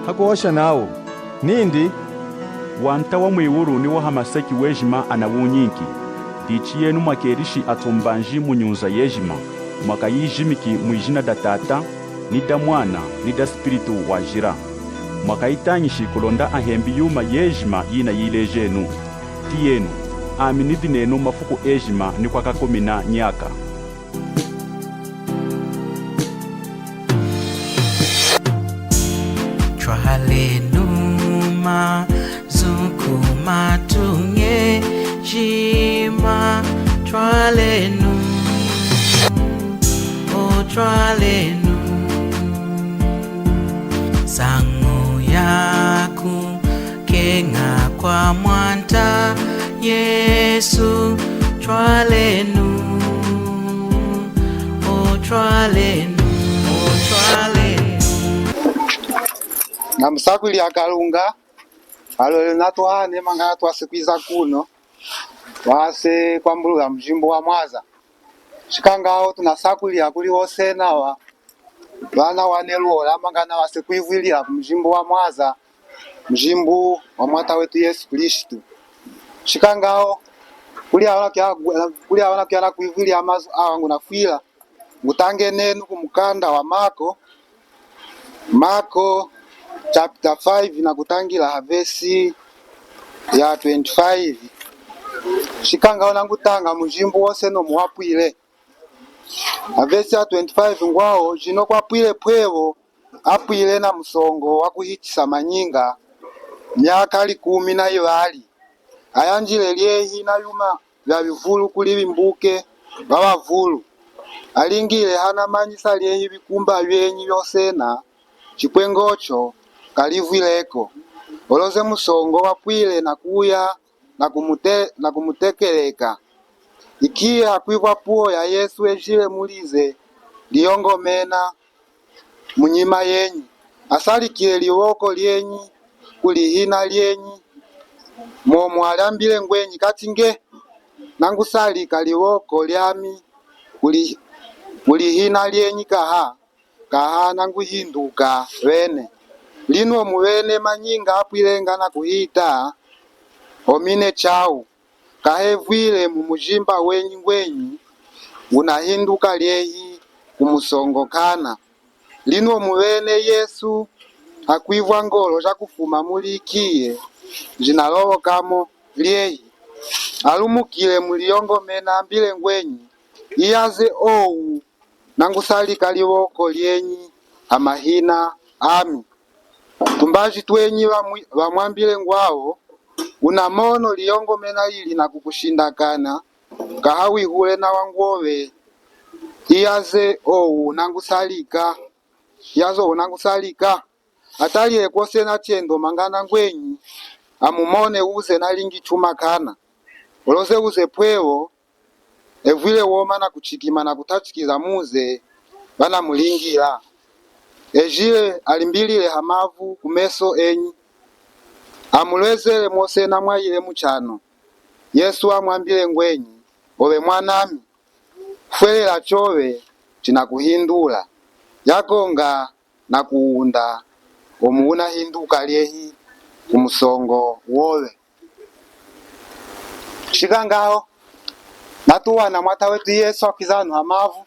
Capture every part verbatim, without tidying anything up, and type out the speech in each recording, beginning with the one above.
Hakuhosha nawu nindi, Wanta wa mwiwulu ni wa hamaseki wejima anawunyinki. Dichi yenu mwakelishi atumbanji mu nyunza yejima, mwakayijimiki mwijina da Tata, ni da Mwana, ni da Spiritu Wajila. Mwakayitañishi kulonda ahembi yuma yejima yinayilejenu. Tiyenu, ami nidi nenu mafuku ejima ni kwakakumina nyaka. Twalenu mazu ku matu ngejima, twalenu, o twalenu. Nsañu ya kukeña kwa Mwanta Yesu, twalenu, o twalenu, o twalenu. Namusakwili a Kalunga, alole natuhane mangana twase kwiza kuno, wase kwambulula mujimbu wa mwaza. Shikangao tunasakwilila kuli wose nawa, vana wane luola mangana wase kwivwilila ku mujimbu wa mwaza, mujimbu wa Mwata wetu Yesu Kristu. Shikangao kuli awa nakuya, kuli awa nakuya nakwivwilila mazu awa ngunafwila, ngutange nenu ku mukanda wa Marko, Marko chapter five nakutangila ha vesi ya twenty-five. Shikangao nangutanga mujimbu wose nomu wapwile. Ha vesi ya twenty-five ngwao, jino kwapwile pwevo apwile na musongo wa kuhichisa manyinga, miaka likumi na ivali. Ayanjile liehi na yuma vya vivulu kuli vimbuke va vavulu. Alingile hanamanyisa liehi vikumba vienyi viosena, chipwe ngocho kalivwileko. Oloze musongo wapwile na kuya na kumute-, na kumutekeleka. Ikiye hakwivwa puo ya Yesu ejile mulize liongomena munyima yenyi, asalikile livoko lienyi kuli hina lienyi, momo aliambile ngwenyi, kati nge nangusalika livoko liami kuli, kuli hina lienyi kaha, kaha nanguhinduka vene. Lino muvene manyinga apwilenga na kuhita, omine chau, kahevwile mu mujimba wenyi ngwenyi, ngunahinduka liehi ku musongo kana. Lino muvene Yesu hakwivwa ngolo ja kufuma muli ikiye, jinalolokamo liehi, alumukile mu liongomena ambile ngwenyi, iyaze owu nangusalika livoko lienyi ha mahina ami. Tumbaji twenyi vamwi-, vamwambile ngwao, unamono liongomena ili na kukushindakana, kahawihule nawa ngwove, iyaze owu nangusalika, iyaze owu nangusalika. Atalile kwosena chendo mangana ngwenyi, amumone uze nalingi chuma kana. Oloze uze pwevo, evwile woma na kuchikima na kutachikiza muze vanamulingila. Ejile alimbilile ha mavu ku meso enyi, amulwezele mwosena mwayile mu chano. Yesu amwambile ngwenyi, ove mwanami, fwelela chove chinakuhindula. Yakonga na kuunda omu unahinduka liehi ku musongo wove. Shikangao natuwana Mwata wetu Yesu akwiza hano ha mavu,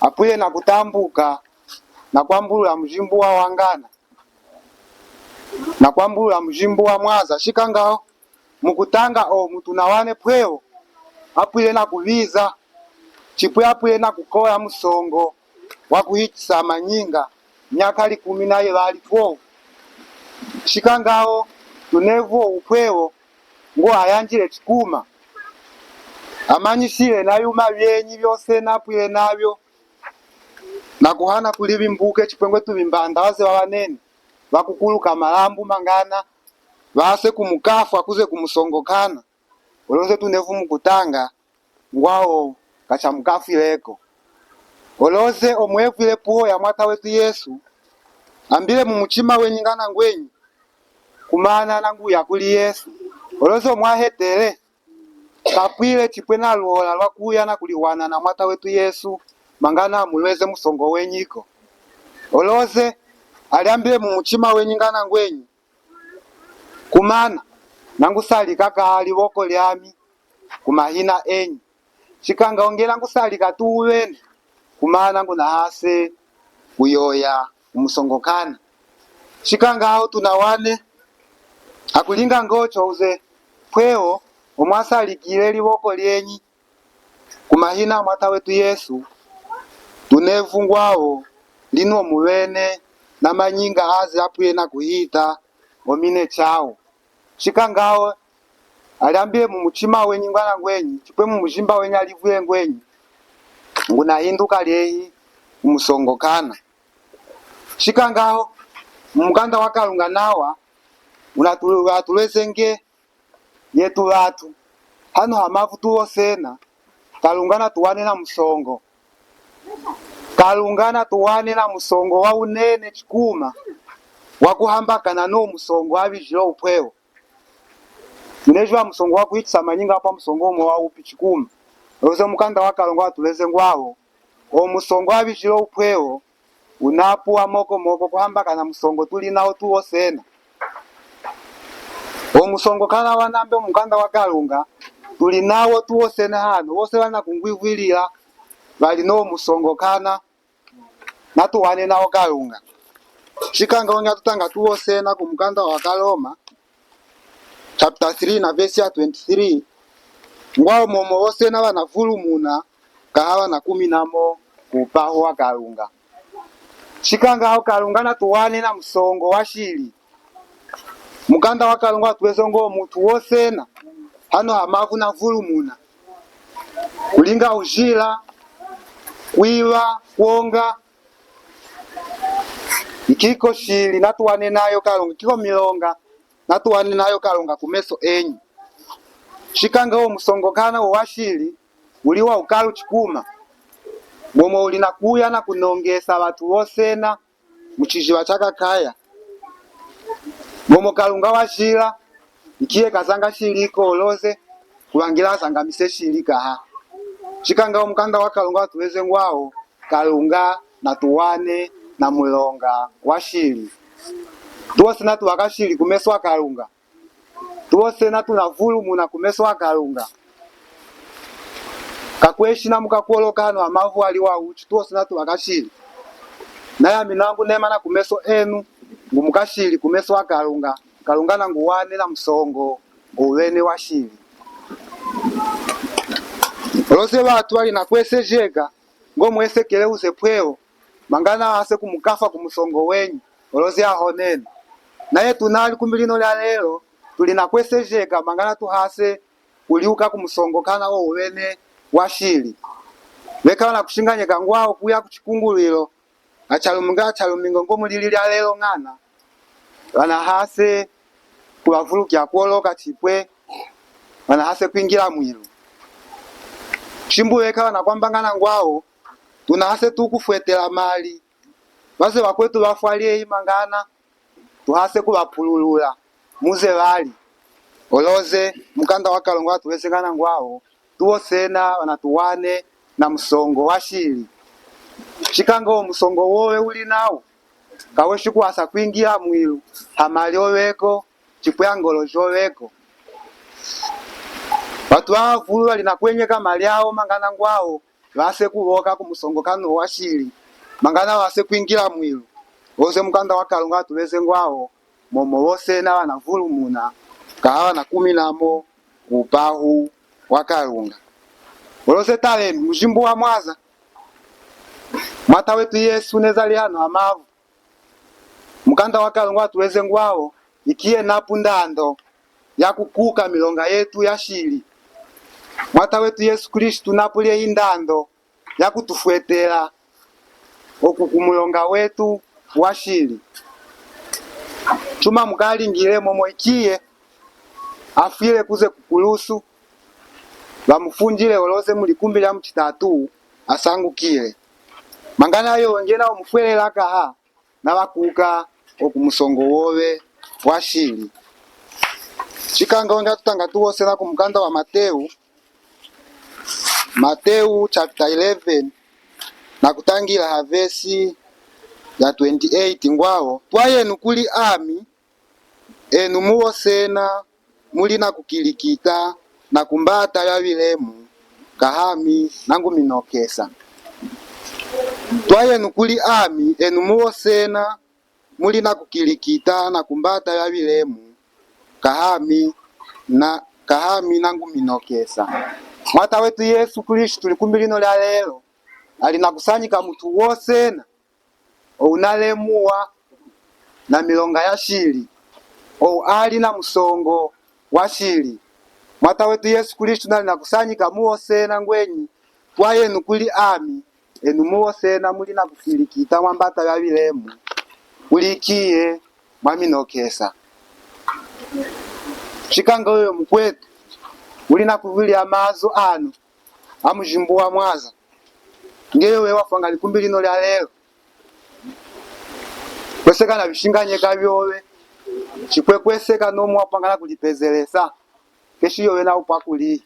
apwile na kutambuka na kwambulula mujimbu wa wangana, na kwambulula mujimbu wa mwaza. Shikangao mukutanga omu tunawane pwevo, apwile na kuviza, chipwe apwile na kukola musongo wa kuhichisa manyinga miaka likumi na ivali kwovu. Shikangao tunevu owu pwevo, ngwo ayanjile chikuma, amanyisile na yuma vyenyi vyose napwile navyo, na kuhana kuli vimbuke chipwe ngwetu vimbanda vaze vavanene, vakukuluka malambu mangana, vase kumukafwa kuze kumusongo kana. Oloze tunevu mukutanga ngwao kachamukafwileko. Oloze omwevwile puo ya Mwata wetu Yesu, ambile mu muchima wenyi ngana ngwenyi, kumana nanguya kuli Yesu. Oloze omwahetele, kapwile chipwe na lwola lwa kuya na kuliwana na Mwata wetu Yesu, mangana amulweze musongo wenyi ko. Oloze Alyambile mu muchima wenyi ngana ngwenyi, kumana, nangusalika ka livoko lyami ku mahina enyi. Shikanga ongela ngusalika tu uvene, kumana ngunahase kuyoya umusongo kana. Shikanga aho tunawane, akulinga ngocho uze, pweo omwasalikile livoko lyenyi ku mahina a Mwata wetu Yesu, tunevu ngwavo, lino muvene na manyinga aze apwile na kuhita, omine chau. Shikanga aho alyambile mu muchima wenyi ngana ngwenyi, chipwe mu mujimba wenyi alivwile ngwenyi, ngunahinduka lyehi umusongo kana. Shikanga aho mu mukanda wa Kalunga nawa unatu-, unatulwezenge yetu vatu hano ha mavu tuvosena, Kalunga natuwane na musongo. Kalunga natuwane na musongo wa unene chikuma, wa kuhambakana no musongo avijile upweo. Inejiva musongo wa kuhitisa manyinga apa musongo umo wa upi chikuma. Uze mukanda wa Kalunga watulweze ngwavo, omusongo avijile upweo unapu wa moko moko kuhambakana musongo tuli nawo tuwosena. Omusongo kana wanambe mukanda wa Kalunga, tuli nawo tuwosena hano, wose vanakungwivwilila vali no musongo kana, natuwane nawo Kalunga. Shikanga onge atutanga tuwosena ku mukanda wa Kaloma, chapter three na verse ya twenty-three, ngwavo momo vosena vanavulumuna, kaha vanakuminamo ku upahu wa Kalunga. Shikanga aho Kalunga natuwane na musongo wa shili. Mukanda wa Kalunga watulweze ngo mutu wosena hano ha mavu navulumuna, kulinga ujila, kwiva, kwonga, ikiko shili natuwane nayo Kalunga, ikiko milonga natuwane nayo Kalunga ku meso enyi. Shikanga omusongo kana wo wa shili uli wa ukalu chikuma, momo uli nakuya na kunongesa vatu vosena mu chijiva cha kakaya. Momo Kalunga wajila, ikiye kazanga shili ko oloze, kuvangila azangamise shili kaha. Shikanga omukanda wa Kalunga watulweze ngwavo, Kalunga natuwane na mulonga wa shili. Tuwosena tuva kashili ku meso a Kalunga. Tuwosena tunavulumuna ku meso a Kalunga. Kakweshi na mukakwoloka hano ha mavu ali wa uchi, tuwosena tuva kashili. Nayami nangu nemana ku meso enu, ngu mukashili ku meso a Kalunga. Kalunga nanguwane na musongo ovene wa shili. Oloze vatu vali nakwesejeka, ngo mwesekele uze pweo, mangana ase kumukafa ku musongo wenyi, oloze ahonene. Naye tuna likumbilo lino lya lelo, tuli nakwesejeka, mangana tuhase kuliuka ku musongo kana wo uvene wa shili. Vekala nakushinganyeka ngwavo kuya ku chikungulwilo, achalumingo, achalumingo ngo mulili lya lelo ngana, vanahase kuvavulukila kwoloka chipwe, vanahase kwingila mwilu. Shimbu vekala nakwamba ngana ngwavo, tunahase tu kufwetela mali. Vaze vakwetu vafwa lyehi mangana, tuhase kuvapululula muze vali. Oloze, mukanda wa Kalunga watulweze ngana ngwavo, tuwosena vanatuwane na musongo wa shili. Shikanga omusongo wove uli nawo, kaweshi kuhasa kwingila mwilu ha mali oveko, chipwe ha ngolo joveko. Vatu vavavulu vali nakwenyeka mali avo mangana ngwavo, vase kuvoka ku musongo kana wo wa shili, mangana vase kwingila mwilu. Oloze mukanda wa Kalunga watulweze ngwavo, momo vosena vanavulumuna, kaha vanakuminamo ku upahu wa Kalunga. Oloze talenu, mujimbu wa mwaza, Mwata wetu Yesu nezali hano ha mavu. Mukanda wa Kalunga watulweze ngwavo, ikiye napu ndando ya kukuka milonga yetu ya shili. Mwata wetu Yesu Kristu napu lyehi ndando ya kutufwetela oku ku mulonga wetu wa shili. Chuma mukalingile momo ikiye afwile kuze ku kulusu, vamufundile oloze mu likumbi lya muchitatu asangukile. Mangana yo ngena omufwelela kaha, navakuka oku musongo wove wa shili. Shikanga onge atutanga tuwosena ku mukanda wa Mateu, Mateu chapter eleven, nakutangila ha vesi ya twenty-eight ngwao: Twayenu kuli ami, enu muwosena muli na kukilikita na kumbata bia bilemu, kahami nanguminokesa. Twayenu kuli ami, enu muwosena muli na kukilikita na kumbata bia bilemu, kahami na, kahami nanguminokesa. Mwata wetu Yesu Kristu, likumbi lino lya lelo, ali na kusanyika mutu wosena ounalemuwa na milonga ya shili, ou ali na musongo wa shili. Mwata wetu Yesu Kristu nali na kusanyika muwosena ngwenyi: Twayenu kuli ami, enu muwosena muli na kukilikita mwambata bia bilemu, kuli ikiye mwaminokesa. Shikanga oyo mukwetu uli na kuvwili amazu ano a mujimbu wa mwaza, nge yowe wafwanga likumbi lino lya lelo, kweseka na bishinganyeka byowe, chipwe kweseka nomu wapwanga na kulipezelesa, keshi yowe na upwa kuli.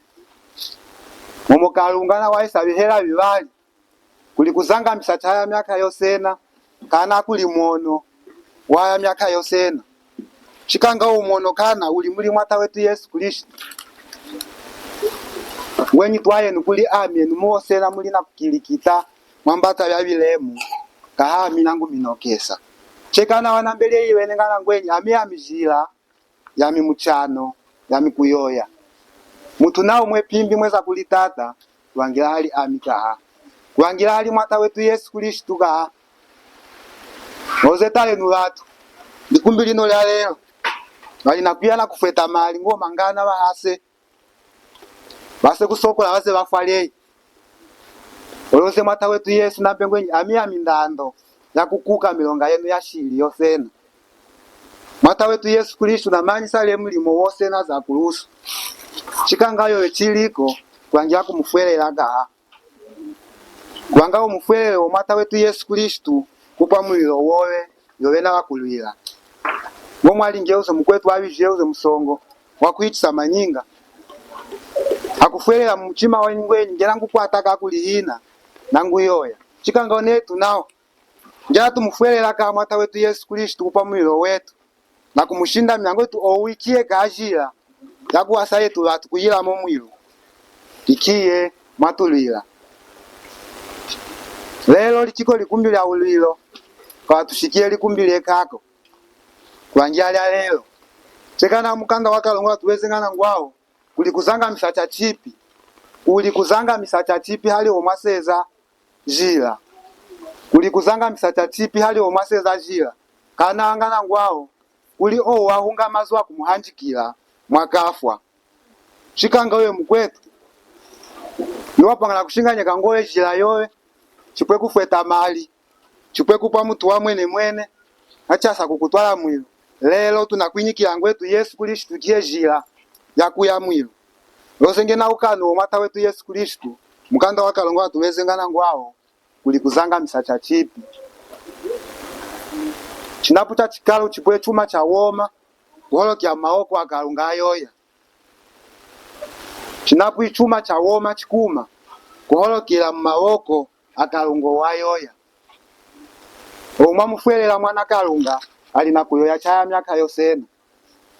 Momo Kalunga na waisa bihela bibali, kuli kuzangamisa chaya myaka yosena, kana kuli mwono waya myaka yosena. Shikanga umwono kana uli muli Mwata wetu Yesu Kristu, wenyi: Twayenu kuli ami, enu muwosena muli na kukilikita mwambata bia bilemu, kahami nanguminokesa. Cheka nawa nambeli eyi wenengana ngwenyi: Ami, ami jila, yami muchano, yami kuyoya. Mutu na umwe pimbi mweza kuli Tata, kulwangila hali ami kaha, kulwangila hali Mwata wetu Yesu Kristu kaha. Oze talenu batu, likumbi lino lya lelo, bali na kuya na kufweta mali ngo mangana bahase, base kusokola baze bafwalei. Oloze Mwata wetu Yesu nambe ngwenyi: Ami, ami ndando ya kukuka milonga yenu ya shili yosena. Mwata wetu Yesu Kristu namanyisa le mulimo wosena za kulusu. Shikanga yowe chiliko, kulwangila kumufwelela kaha. Kulwanga umufwelele wo Mwata wetu Yesu Kristu kupwa mulilo wowe, yowe na wakulwila. Ngo mwali nge uze mukwetu wabijiye uze musongo wa kuichisa manyinga, akufwelela mu muchima wenyi ngwenyi: Ngena ngukwata ka kuli hina, nanguyoya. Shikanga onetu nawa, ngena tumufwelela ka Mwata wetu Yesu Kristu kupwa mulilo wetu, na kumushindamina ngwetu owu ikiye ka jila ya kuwasa yetu batu kuyila mo mwilu, ikiye mwatulwila. Lelo likiko likumbi lya ulwilo, kawatushikiye likumbi lyekako. Kulwangila lya lelo, cheka na mukanda wa Kalunga watulweze ngana ngwao: Kuli kuzangamisa cha chipi, kuli kuzangamisa cha chipi hali omwaseza jila. Kuli kuzangamisa cha chipi hali omwaseza jila, kana ngana ngwao: Kuli owu wahunga mazu a kumuhanjikila, mwakafwa. Shikanga oyo mukwetu, ni wapwanga na kushinganyeka ngowe jila yowe, chipwe kufweta mali, chipwe kupwa mutu wamwenemwene, nachasa kukutwala mwilu. Lelo tunakwinyikila ngwetu Yesu Kristu kiye jila ya kuya mwilu. Loze ngena ukano wo Mwata wetu Yesu Kristu, mukanda wa Kalunga watulweze ngana ngwao: Kuli kuzangamisa cha chipi. Chinapu cha chikalu chipwe chuma cha woma kuholokela mu mawoko a Kalunga ayoya. Chinapu ichuma cha woma chikuma kuholokela mu mawoko a Kalunga owayoya. Owu mwamufwelela Mwana Kalunga ali na kuyoya chaya myaka yosena.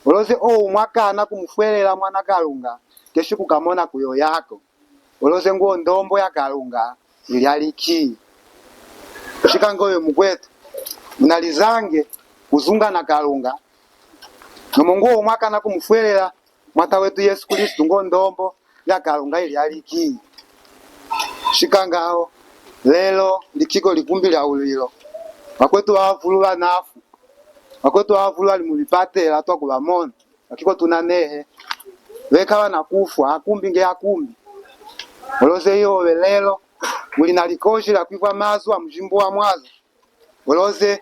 Oloze owu mwakana kumufwelela Mwana Kalunga, keshi kukamona kuyoya ko. Oloze ngwo ndombo ya Kalunga ili aliki. Shikanga oyo mukwetu, munalizange kuzunga na Kalunga, nomo ngwo mwakana kumufwelela Mwata wetu Yesu Kristu ngo ndombo ya Kalunga ili aliki. Shikanga aho, lelo likiko likumbi lya ulwilo. Bakwetu bavulu banafu, bakwetu bavulu bali mu bipatela twakubamona, bakiko tunanehe, beka bana kufwa, akumbi nge akumbi. Oloze yowe lelo uli na likoji lya kwivwa mazu a mujimbu wa mwaza. Oloze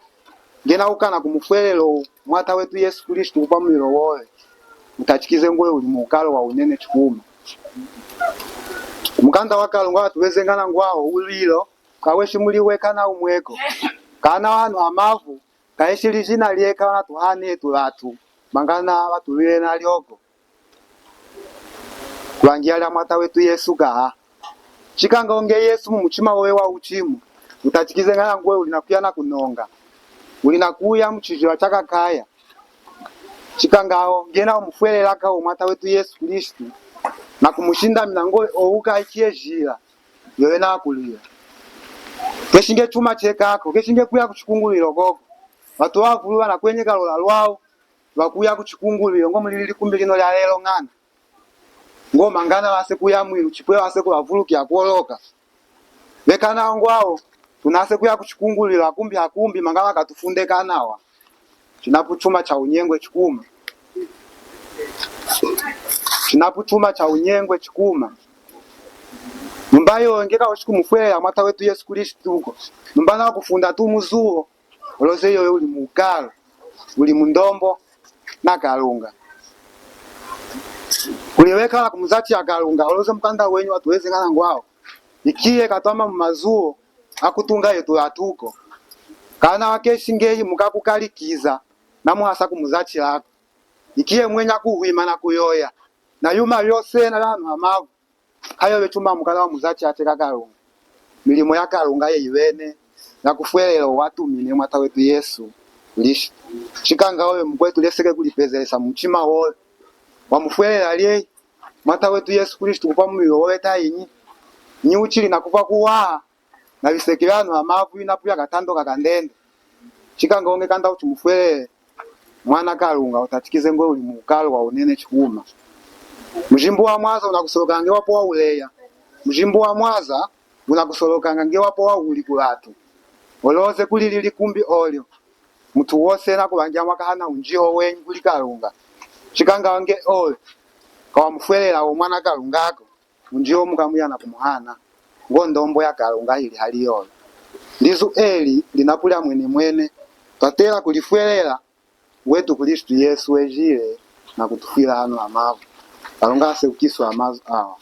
ngena ukana kumufwelela Mwata wetu Yesu Kristu kupwa mulilo wowe, utachikize ngwe uli mu ukalo wa unene chikuma. Mukanda wa Kalunga watubeze ngana ngwao: Ulwilo kaweshi muli weka na umweko. Kana wanu amavu kaeshi lijina lyeka wanatuhane etu batu, mangana batulwile na lyoko. Kulwangiya lya Mwata wetu Yesu kaha. Shikanga onge Yesu mu muchima wowe wa uchimu, utachikize ngana ngwe uli na kuya na kunonga. uli na kuya mu cijila ca kakaya. Cikangao, ngena umufwelelaka wo Mwata wetu Yesu Kristu, na kumushindamina ngwe owuka ikiye jila yo wena wakulwila. Keshi nge cuma cekako, keshi nge kuya ku cikungulwilo koko. Watu wavuluwa na kwenyeka lola lwawo lwa kuya ku cikungulwilo ngo muli likumbi lino lya lelo ngana. Ngo mangana wase kuya mwilu, cipwe wase kubavulukia kwoloka. Wekana ngwawo, tunase kuya ku cikungulwilo hakumbi hakumbi, manga wakatufunde kanawa. Cinapu cuma ca unyengwe cikuma. Cinapu cuma ca unyengwe cikuma. Numba yo nge kaushi kumufwelela Mwata wetu Yesu Kristu ko. Numba na kufunda tu mu zuwo. Oloze yoyo uli mu ukalo, uli mu ndombo na Kalunga. Kuli wekala ku muzachi ya Kalunga, oloze mukanda wenyi watuweze ngana ngwawo. Ikiye katwama mu mazuwo akutunga yetu atuko. Kana wakeshi ngeyi mukakukalikiza, na muhasa ku muzachi lako. Ikiye mwenya kuhwima na kuyoya, na yuma yose na hanu hamavu. Hayo we cuma mukanda wa muzachi ateka Kalunga. Milimo ya Kalunga ye iwene, ya kufwelela owatumine Mwata wetu Yesu Kristu. Cikanga owe mukwetu leseke kulipezelesa mu mucima woye. Wamufwelela lyehi Mwata wetu Yesu Kristu kupwa mumubili wowe ta inyi? Nyi ucili na kupwa kuwaha, na biseke bya hanu hamavu inapu ya katando ka kandende. Cikanga onge kanda ucimufwelele, mwana Kalunga utatikize ngwe uli mu ukalo wa unene cikuma. Mujimbu wa mwaza unakusoloka nge wapo wa uleya. Mujimbu wa mwaza unakusolokanga nge wapo wa uli ku batu. Oloze kuli lili kumbi olyo. Mutu wose nakubangia mwakahana unjiho wenyi kuli Kalunga. Cikanga nge olyo kawamufwelela wo mwana Kalunga ko. Unjiho mukamuyana kumuhana, ngo ndombo ya Kalunga ili hali yoyo. Lizu eli linapu lya mwenemwene, twatela kulifwelela, wetu Kristu Yesu wejile na kutufwila hanu hamavu. Kalunga aseukiswe amazu awa.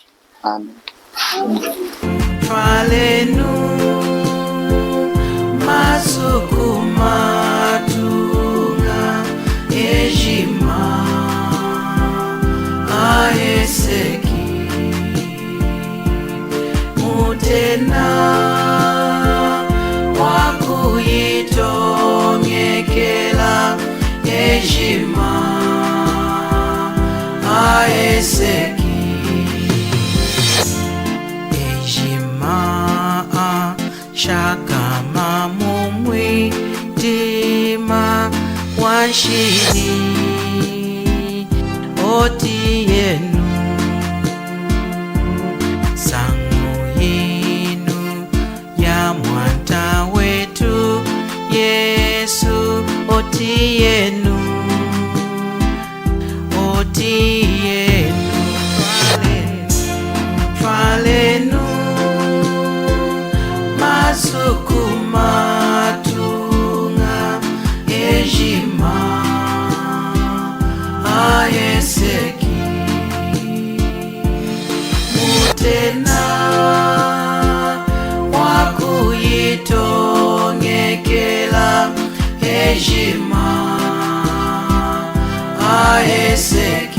Amen. Twalenu masuku matunga ejima aheseki. Mutena wa kuyitongekela ejima aheseki. Ejima ashakama mu mwitima wa nshili. Oti yenu, nsangu yinu ya Mwata wetu Yesu. Oti yenu, oti yenu, twalenu, twalenu masuku matunga ejima aheseki. Mutena wa kuyitongekela ejima aheseki.